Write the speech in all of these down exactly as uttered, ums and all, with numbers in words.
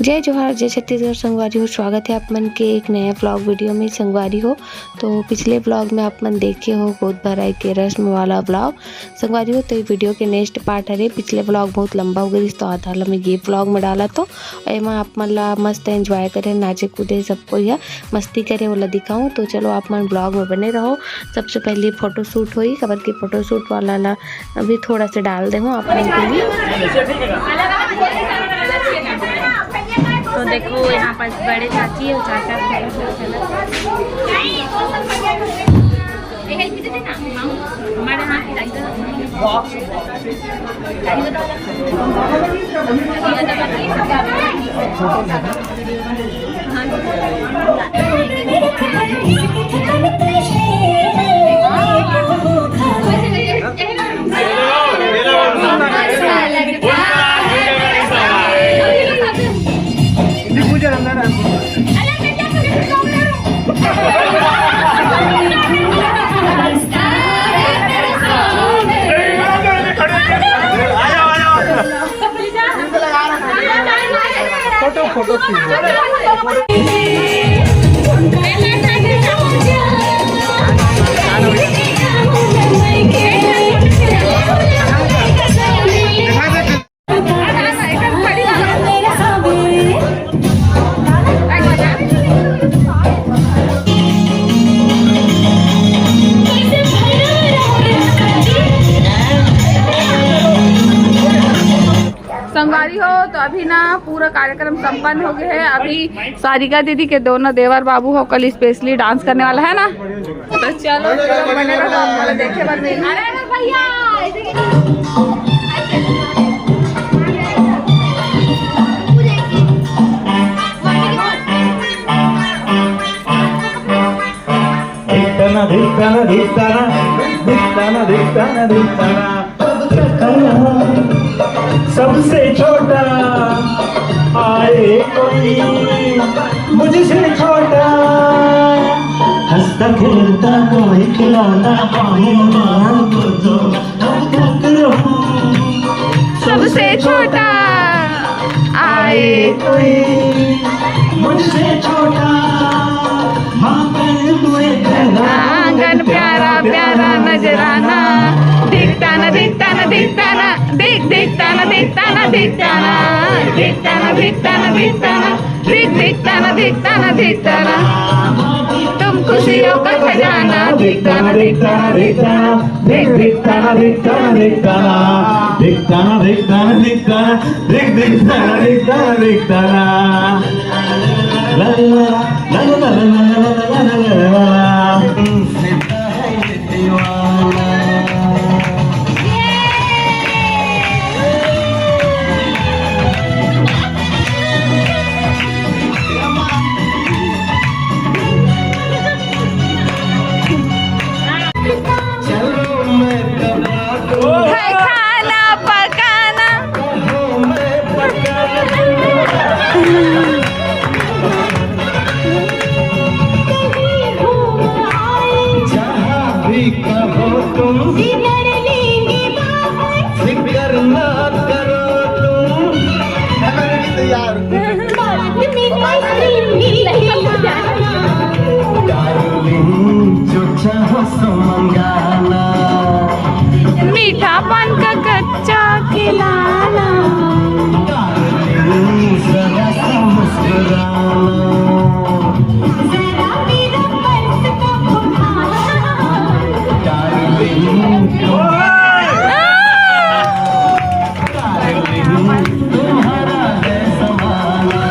जय जोहार, जय छत्तीसगढ़ संगवारी हो। स्वागत है आप मन के एक नया vlog video में संगवारी हो। तो पिछले vlog में आप मन देखे हो गोद भराई के रस्म वाला vlog संगवारी हो। तो ये video के next part हरे। पिछले vlog बहुत लंबा हो गइस, तो आधा ला मैं ये vlog में डालत हों। एमा आप मन ला मस्त enjoy करे, नाचे कूदे, सब कोई ह मस्ती करे, ओला दिखाऊं। तो चलो आप मन vlog में बने रहो। सबसे पहले photo shoot होई, काबर कि photo shoot वाला ला अभी थोड़ा सा डाल दे हूँ आप मन के लिए। तो देखो यहाँ पर बड़े चाची और चाचा photo shoot चला। हमारे यहाँ की फोटो फोटो खींच। संगवारी हो, तो अभी ना पूरा कार्यक्रम संपन्न हो गया है। अभी सारिका दीदी के दोनों देवर बाबू हो कल specially dance करने वाला है ना, तो चलो बने रहो, आप लोग देखे बर मिल। अरे भैया, धिकताना, धिकताना, धिकताना, धिकताना, धिकताना, धिकताना। सबसे छोटा आए कोई मुझसे छोटा। हंसता खेलता कोई खिलौना, बाहों में आंखों दो, हम तक रहूं। सबसे छोटा आए कोई मुझसे छोटा। माँ कर दो एक आंगन प्यारा प्यारा नजराना। धिकताना, धिकताना, धिकताना, धिक, धिकताना, धिकताना, धिकताना, धिकताना, धिकताना, धिक, धिकताना, धिकताना, धिकताना। तुम खुशियों का खजाना। धिकताना, धिकताना, धिकताना, धिक, धिकताना, धिकताना, धिकताना, धिकताना, धिकताना, धिक, धिकताना, धिकताना, धिकताना। ला, ला, ला, ला। है खाना पकाना। जहाँ भी कहो तुम, फिक्र ना करो तुम। तैयार। डार्लिंग, जो चाहो सो मंगाना। मीठा पान का कच्चा खिलाना। डार्लिंग, जरा सा मुस्कुराना। जरा मेरा पर्स तो उठाना। डार्लिंग, तुम्हारा है जमाना।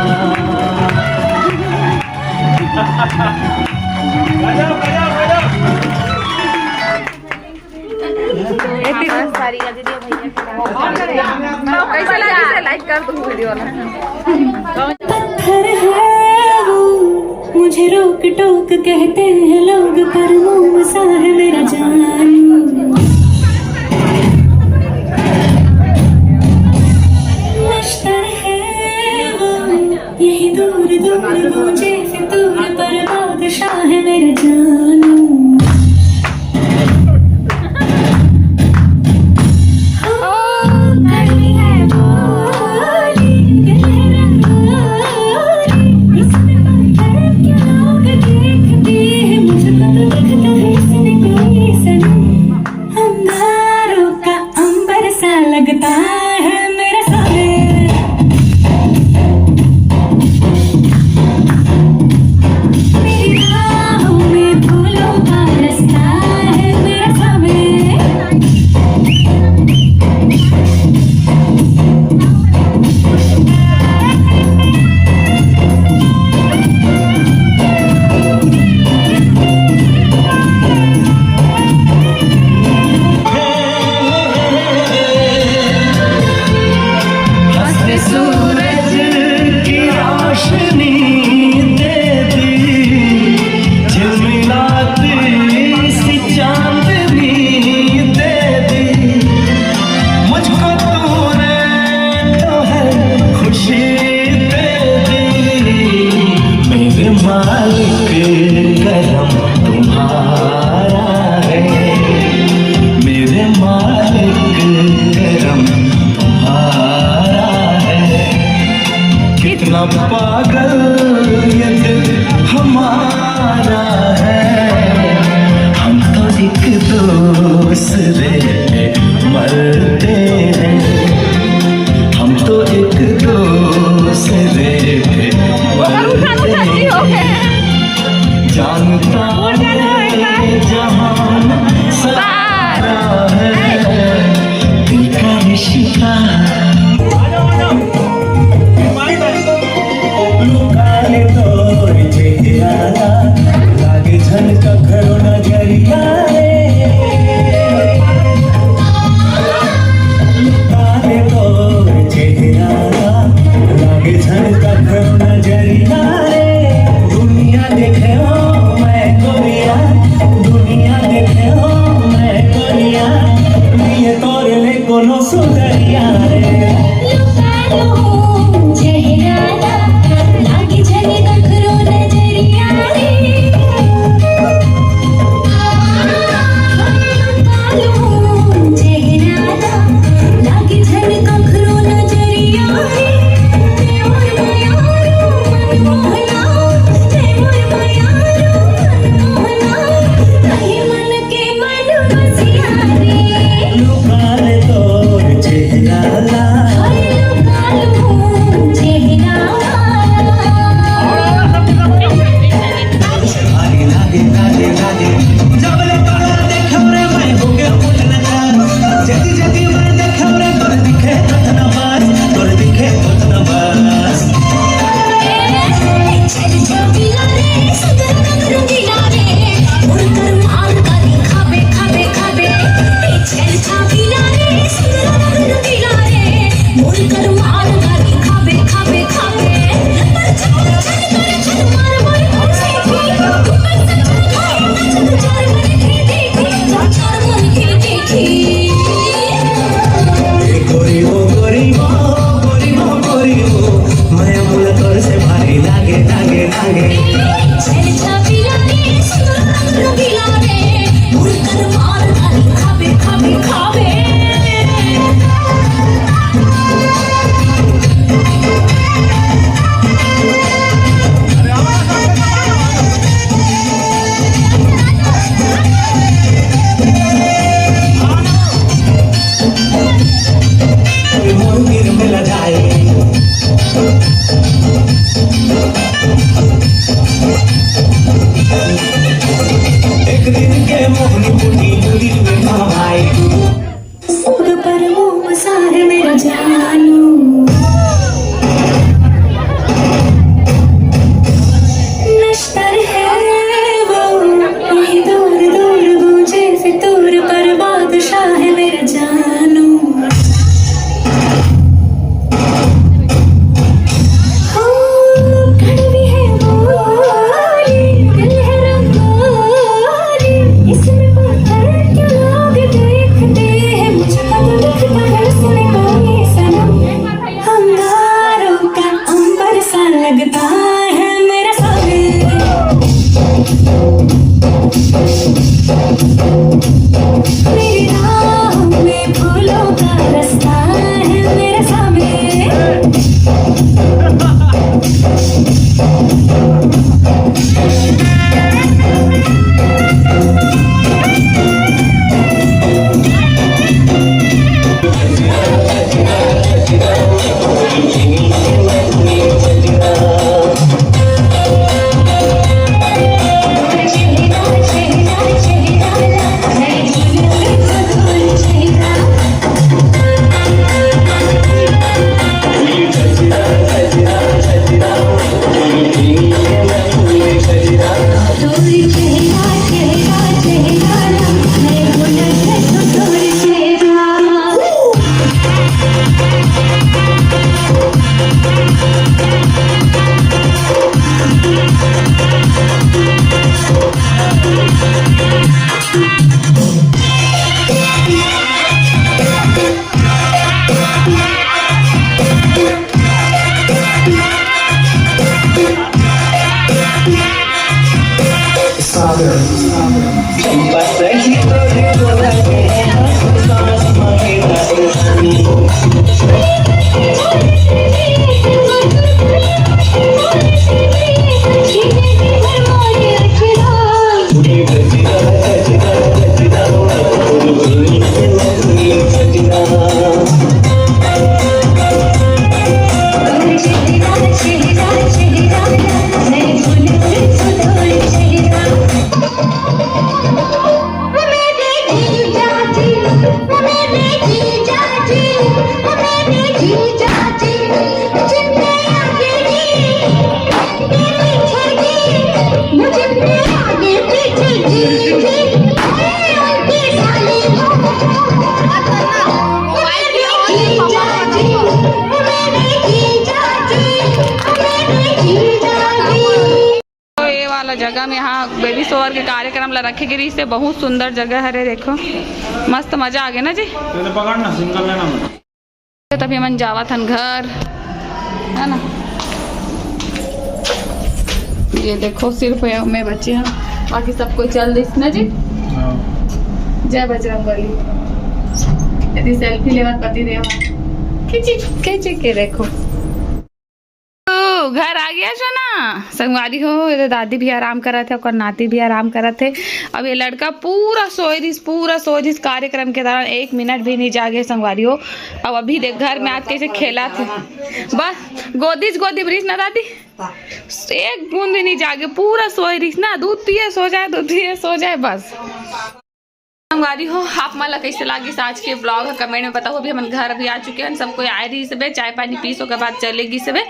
कैसे लगी से like कर दो video ला। पत्थर है वो, मुझे रोक टोक कहते हैं लोग, पर मोम सा है मेरा जानू। नश्तर है वो, यही दूर दूर गूंजे फितूर, पर बादशाह है मेरा जानू। ओ, कड़वी है बोली, गहरा ना पागल ये दिल हमारा है, हम तो एक दूसरे पे मरते हैं, हम तो एक दूसरे पे मरते हैं। जानता है जहान सारा है, दिल का रिश्ता। लुका ले तोर चेहरा ला, लागे झन कखरो नजरिया रे। लुका ले तोर चेहरा ला, लागे झन कखरो नजरिया रे। दुनिया देखे हो मैं गोरिया, दुनिया देखे हो मैं गोरिया, ये तोरे ले कोनो सुंदरिया रे। लुका लो चेहरा ला, लागे झन कखरो नजरिया रे। लुका लो चेहरा ला, लागे झन कखरो नजरिया रे। ते मोर मयारू मनमोहना, ते मोर मयारू मनमोहना, कहीं मन के मन बसिया रे। लुका ले तोर चेहरा ला। हाय लुका लो चेहरा ला। लागे, लागे, लागे, लागे। जब ले तोरा देखब रे, मैं हो गया फुटनका। जदी, जदी मैं देखब रे, तोर दिखे थथना बस, तोर दिखे थथना बस। ए गोरी हो, गोरी हो, गोरी हो, गोरी हो, मया मोला तोर से भारी लागे, लागे, लागे। एक दिन के मोहनी टूटी, दू दिन में भाई। सूद पर मोम सा है मेरा जानू। नश्तर है वो, वही दूर दूर गूंजे फितूर पर बादशाह है मेरा जानू। हो, कड़वी है बोली, दिल है रंगोली, इसमें पत्थर क्यों लोग देखते हैं, मुझे पता लगता है उसमें कोई सनम। अंगारों का अंबर सा लगता है मेरा साबिर। मेरी राह में फूलों का रास्ता है मेरा साबिर। जगह में यहाँ बेबी शॉवर के कार्यक्रम ला रखे गे रहिस हे। बहुत सुंदर जगह हरे, देखो, मस्त मजा आ गया ना जी। तेरे पकड़ ना, सिंगल लेना मत। तभी हमन जावत हन घर, है ना। ये देखो, सिर्फ ये मैं बचे हन, बाकी सब कोई चल दिस ना जी। हाँ। जय बजरंग बली। यदि सेल्फी लेवत पति देव खींची खींची के देखो। ओ, घर आ गया सोना। संगवारी हो, ये दादी भी आराम करत हे, ओकर नाती भी आराम करत हे। अब ये लड़का पूरा सोए रिस, पूरा सोए रिस कार्यक्रम के दौरान, एक मिनट भी नहीं जागे संगवारी हो। अब अभी देख घर में आके कैसे खेला थे, बस गोदी च गोदी में रिस ना दादी, एक बूंद भी नहीं जागे, पूरा सोए रिस ना, दूध पिए सो जाए, दूध पिए सो जाए बस। संगवारी हो, आप मन ला कैसे लागिस आज के ब्लॉग ह, कमेंट में बताओ। अभी हमन घर भी आ चुके हैं, सब कोई आए रहिस हवे, चाय पानी पीस, ओकर बाद चले गिस हवे,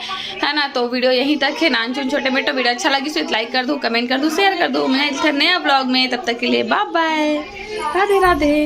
है ना। तो वीडियो यहीं तक है। नानचुन छोटे मेटो वीडियो अच्छा लगिस तो लाइक कर दो, कमेंट कर दो, शेयर कर दो। मिलथन नया ब्लॉग में, तब तक के लिए बाय बाय, राधे राधे।